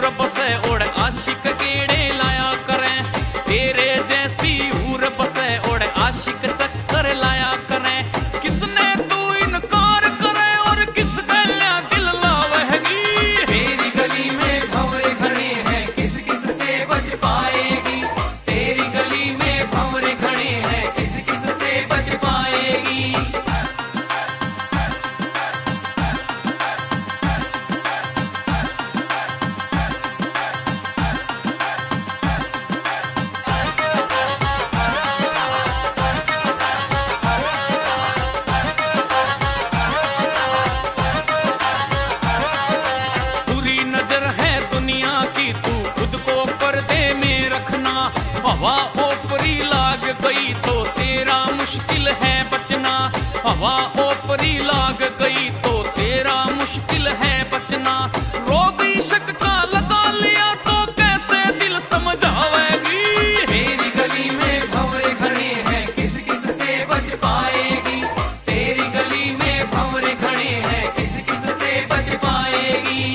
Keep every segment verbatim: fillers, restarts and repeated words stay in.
बसे ओड़ आशिक गेड़े लाया करें, तेरे जैसी हूर बसे ओड़ आशिक चक्कर लाया करें। किसने तू इनकार करे और किस गल्या दिल लावेगी? तेरी गली में भंवरे खड़े हैं, किस किस से बच पाएगी? तेरी गली में भंवरे खड़े हैं, किस किस से बच पाएगी? बुरी नजर है दुनिया की, तू खुद को पर्दे में रखना। हवा ओपरी लाग गई तो तेरा मुश्किल है बचना। हवा ओपरी लाग गई तो तेरा मुश्किल है बचना। रोग इश्क का लगा लिया तो कैसे दिल समझावेगी? तेरी गली में भंवरे खड़े हैं, किस किस से बच पाएगी? तेरी गली में भंवरे खड़े हैं, किस किस से बच पाएगी?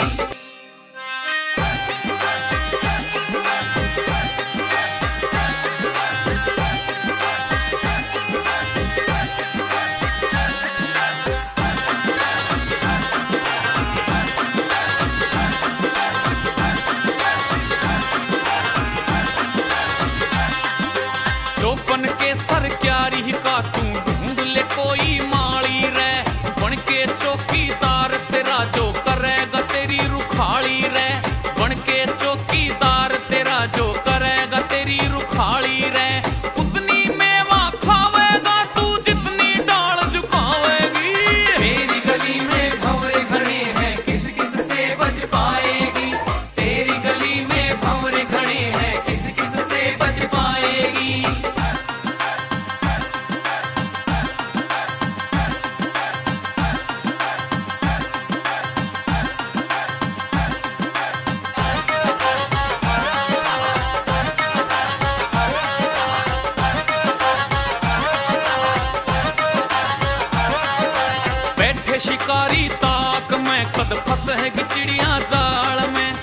चौपन के सर क्यारी का तू ढूंढ ले कोई माली रे, बन के चौकीदार तेरा जो करेगा तेरी रुखाली रे, बन के चौकीदार तेरा जो करेगा तेरी रुखाली रे। उतनी मेवा खावेगा तू जितनी डाल झुकावेगी। तेरी गली में भंवरे खड़े हैं, किस किस से बच पाएगी? तेरी गली में भंवरे खड़े हैं, किस किस से बच पाएगी? बैठे शिकारी ताक में, कद फंसेगी चिड़िया जाल में।